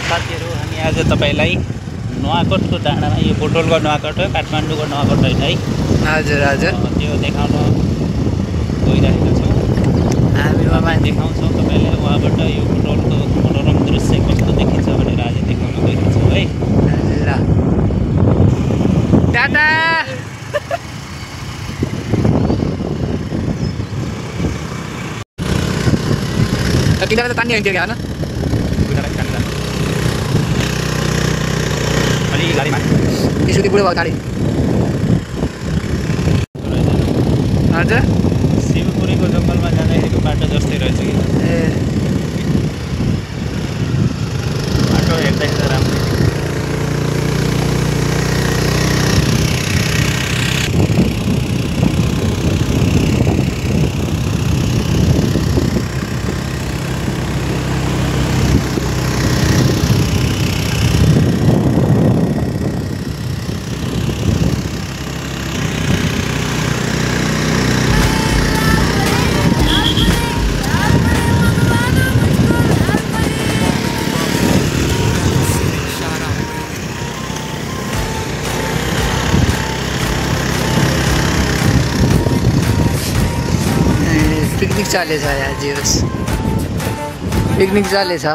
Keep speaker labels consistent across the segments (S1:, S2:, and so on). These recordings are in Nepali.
S1: साथीहरु हामी आज तपाईलाई नुवाकोटको डाँडामा यो बोटोलको नुवाकोट हो काठमाडौँको नुवाकोट हैन है
S2: हजुर हजुर
S1: त्यो देखाउन गइरहेका छौं हामी मामा देखाउँछौं तपाईलाई वहाँबाट यो बोटोलको मनोरम दृश्य कस्तो देखिन्छ भनेर आज देखाउन गएका छौं है
S2: हजुर टाटा किनारा त तान्ने हुन्थ्यो क्या हैन
S1: अलि गाडीमा
S2: यसुदी बुढो भयो गाडी हजुर
S1: शिवपुरीको जंगलमा जाँदाखेरिको बाटो जस्तै रहेछ कि
S2: ए
S1: बाटो हेर्दा राम्रो
S2: पिकनिक चलेछ आज होस् पिकनिक चलेछ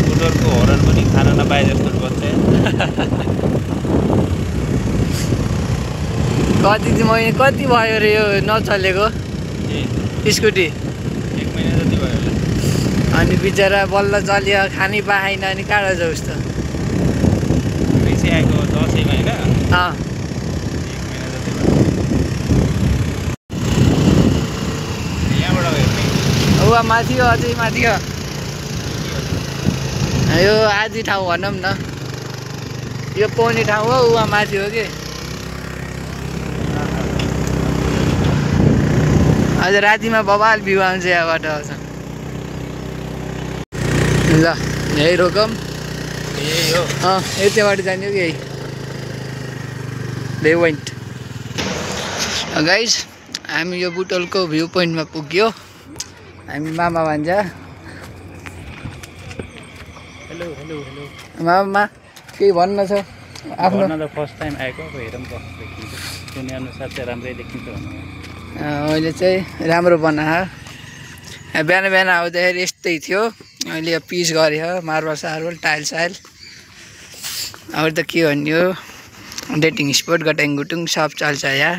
S1: बुटोलको हरन पनि खान नपाए जस्तो बच्चे
S2: कति भयो रे यो नचलेको स्कुटी
S1: 1 महिना जति भयो होला
S2: अनि बिचरा बल्ल चल्यो खानै पाएन अनि काँडा जाउस् त
S1: पैसा आएको 10 महिना 1 महिना जति भयो यहाँबाट हेर्ने
S2: उहाँ माथि हो अझै माथि हो यो आधी ठाउँ भनौँ न यो पौनी ठाउँ हो उहाँ माथि हो कि आज रातिमा बबाल भ्यू आउँछ यहाँबाट ल यही रोकम
S1: यही हो
S2: यतिबाट जाने हो कि यही भ्यू पोइन्ट गाइज हामी यो बुटोलको भ्यू पोइन्टमा पुग्यो हामी मामा भन्छ
S1: हेलो हेलो हेलो
S2: मामा केही भन्न छ आफ्नो
S1: त फर्स्ट टाइम आएको हेरौँ कस्तो देखिन्छ सुने अनुसार चाहिँ राम्रै देखिन्छ
S2: अहिले चाहिँ राम्रो बनायो बिहान बिहान आउँदाखेरि यस्तै थियो अहिले पिच गर्यो मार्बल सार्बल टाइल साइल अब त के भन्ने हो डेटिङ स्पोट गट्याङ गुटुङ सब चल्छ यहाँ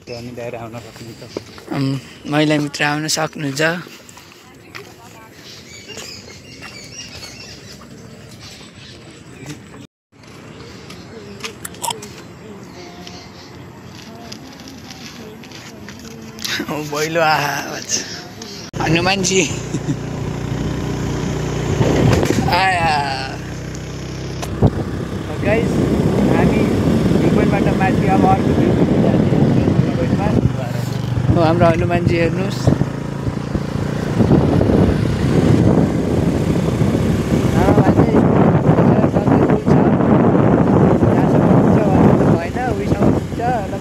S1: अनि बाहिर आउन सक्नुहुन्छ
S2: महिला मित्र आउन सक्नुहुन्छ पहिलो आवाज हनुमानजी आया गाइस हामी भ्यू पोइन्टबाट माथि अब अर्को भ्यू पोइन्टमा हाम्रो हनुमानजी हेर्नुहोस्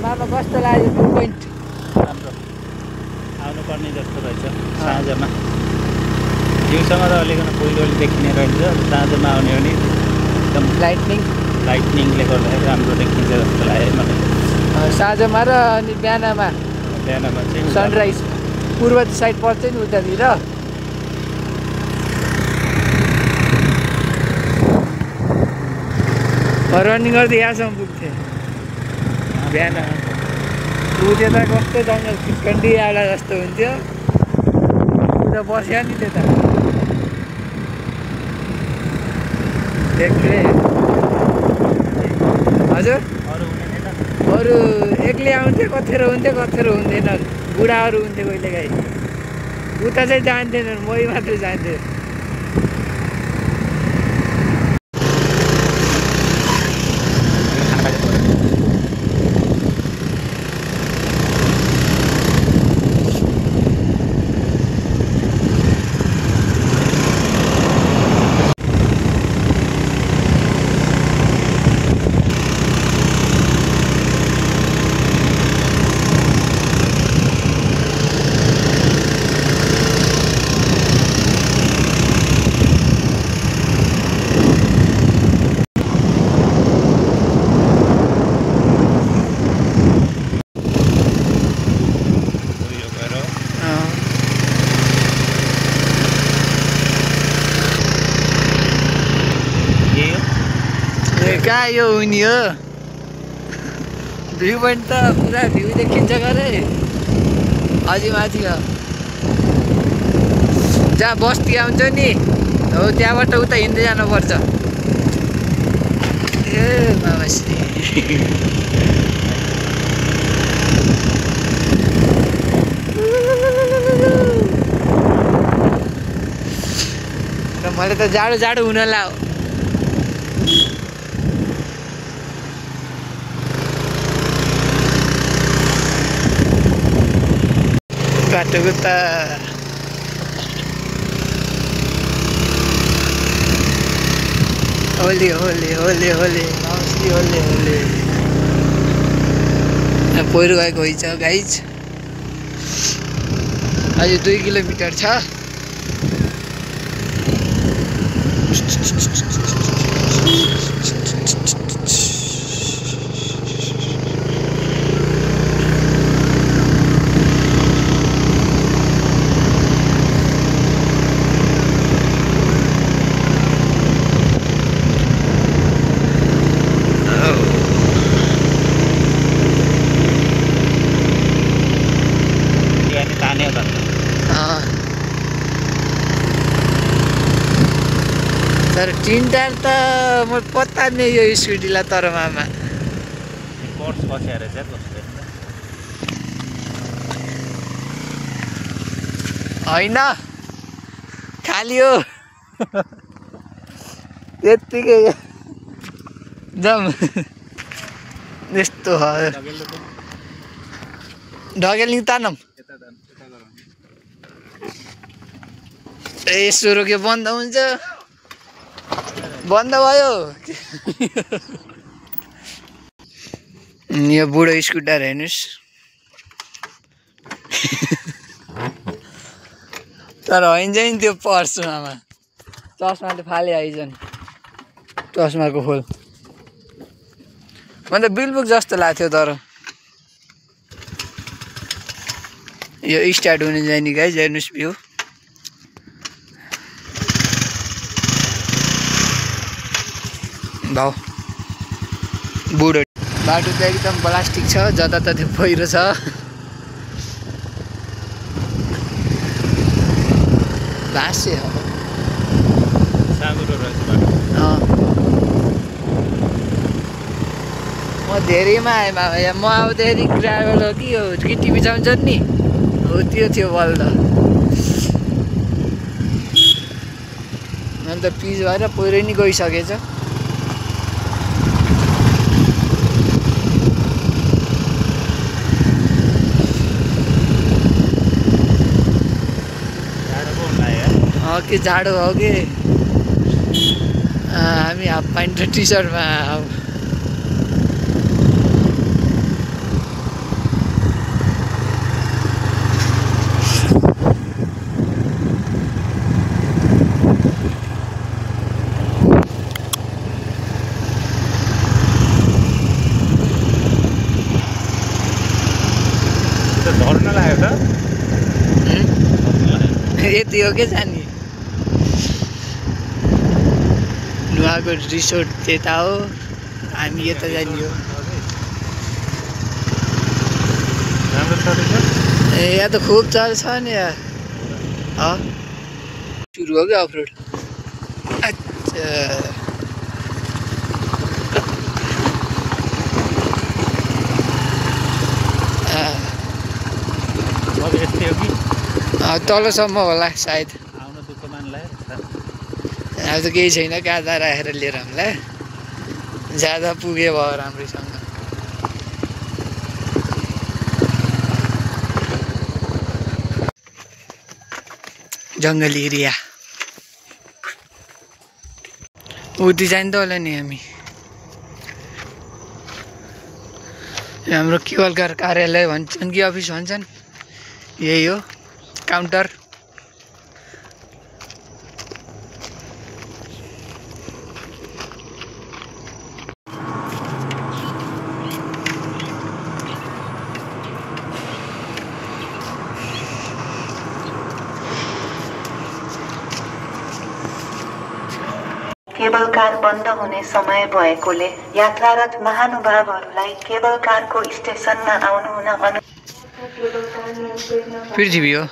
S2: मामा कस्तो लाग्यो भ्यू पोइन्ट
S1: राम्रो आउनुपर्ने जस्तो रहेछ साँझमा दिउँसोमा त अलिकति पहिलो देखिने रहेछ साँझमा आउने हो भने एकदम लाइटनिङले गर्दाखेरि राम्रो देखिन्छ जस्तो लाग्यो मलाई
S2: साँझमा र अनि बिहानमा
S1: चाहिँ
S2: सनराइज पूर्व साइड पर्छ नि उतातिर रनिङ गर्दै यहाँसम्म पुग्थ्यो बिहान त्यता कस्तो जङ्गल खिचकन्डी आउला जस्तो हुन्थ्यो उता बस्यो नि त्यता एक्लै हजुर अरू एक्लै आउँथ्यो कथेरो हुन्थेन बुढाहरू हुन्थ्यो कहिलेकाहीँ उता चाहिँ जान्थेनन् मै मात्रै जान्थ्यो कहाँ यो हुने हो भ्यू पोइन्ट त पुरा भ्यू देखिन्छ गरे अझै माथि हो जहाँ बस्ती आउँछ नि हो त्यहाँबाट उता हिँड्दै जानुपर्छ ए मामाश्री मलाई त जाडो जाडो हुन लाग्यो बाटोको त होली होली होली होली माउसी होली होली पहिरो गएको होइन गाइज अझै 2 किलोमिटर छ तर तीन टायर त म पत्ता नै यो स्कुटीलाई तर मामा
S1: कोर्स बसेर चाहिँ कस्तो
S2: होइन खाली हो त्यत्तिकै जम यस्तो हो ढकेल्ने तानम ए सुरु के बन्द हुन्छ बन्द भयो यो बुढो स्कुटर हेर्नुहोस् तर होइन चाहिँ त्यो पर्छ आमा चस्माले फाले आइजन् चस्माको खोल म त बिलबुक जस्तो लाग्थ्यो तर यो स्टार्ट हुने जाने गाइज हेर्नुहोस् भ्यू भाउ बुढो बाटो त एकदम प्लास्टिक छ जताततै पहिरो छ भाँसे हो म धेरैमा आएँ मामा यहाँ म आउँदाखेरि ड्राइभर हो कि यो गिटी बिचाउँछ नि हो त्यो थियो बल्ल अन्त पिच भएर पहिरो नि गइसकेछ के जाडो हो कि हामी हाफ प्यान्ट र टी सर्टमा
S1: झर्न लाग्यो त
S2: यति हो के जाने नुहाको रिसोर्ट त्यता हो हामी यता जाने हो ए यहाँ त खुब चल्छ नि सुरु हो क्या अफरोड अच्छा तलसम्म होला सायद
S1: आउनु दुःख मान्ला
S2: अब त केही छैन गादा राखेर लिएर हामीलाई ज्यादा पुगे भयो राम्रैसँग जङ्गली एरिया उति जान्छ होला नि हामी हाम्रो केवलकार कार्यालय भन्छन् कि अफिस भन्छन् यही हो काउन्टर
S3: केबल कार बन्द हुने समय भएकोले यात्रारत महानुभावहरूलाई केबल कारको स्टेसनमा आउनु हुन
S2: पृथ्वी हो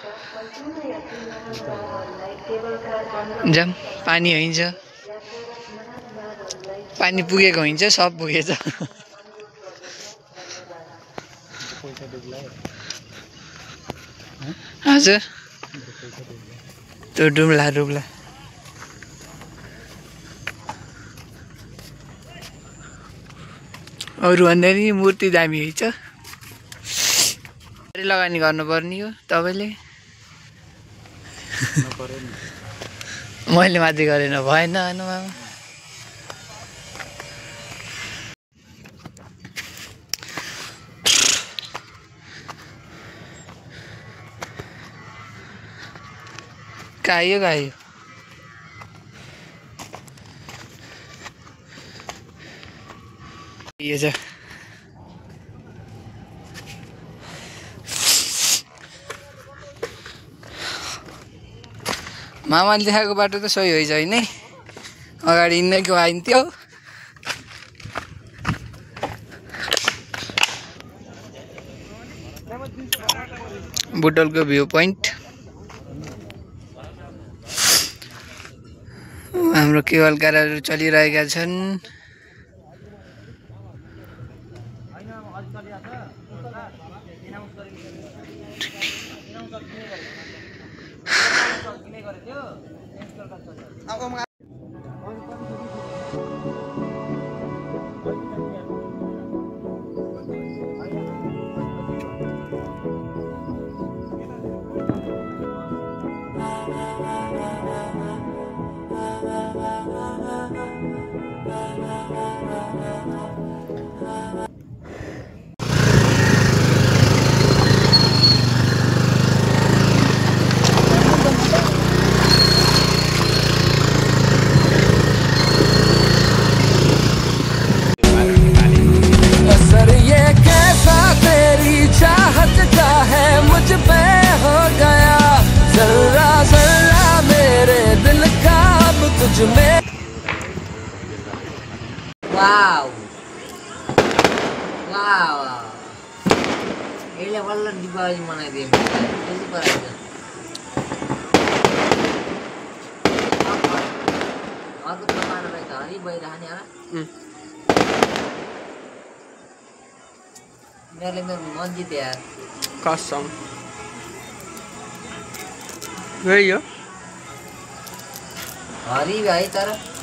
S2: जाम पानी हुन्छ पानी पुगेको हुन्छ सब पुगेछ हजुर त्यो डुब्ला अरू भन्दा नि मूर्ति दामी हुन्छ लगानी गर्नुपर्ने हो तपाईँले मैले माथि गरेन भएन मामा गायो यो छ मामाले देखाएको बाटो त सही होइन होइन अगाडि हिँड्नेको आइन्थ्यो बुटलको भ्यू पोइन्ट हाम्रो केवल कारहरू चलिरहेका छन्
S4: Wow. Wow. Ini wala di bawah mana dia? Itu paraja. Aku kemana mereka? Ini bayarnya apa? Mereka mengonjit ya.
S5: Kosong. Where you?
S4: Hari baik taraf.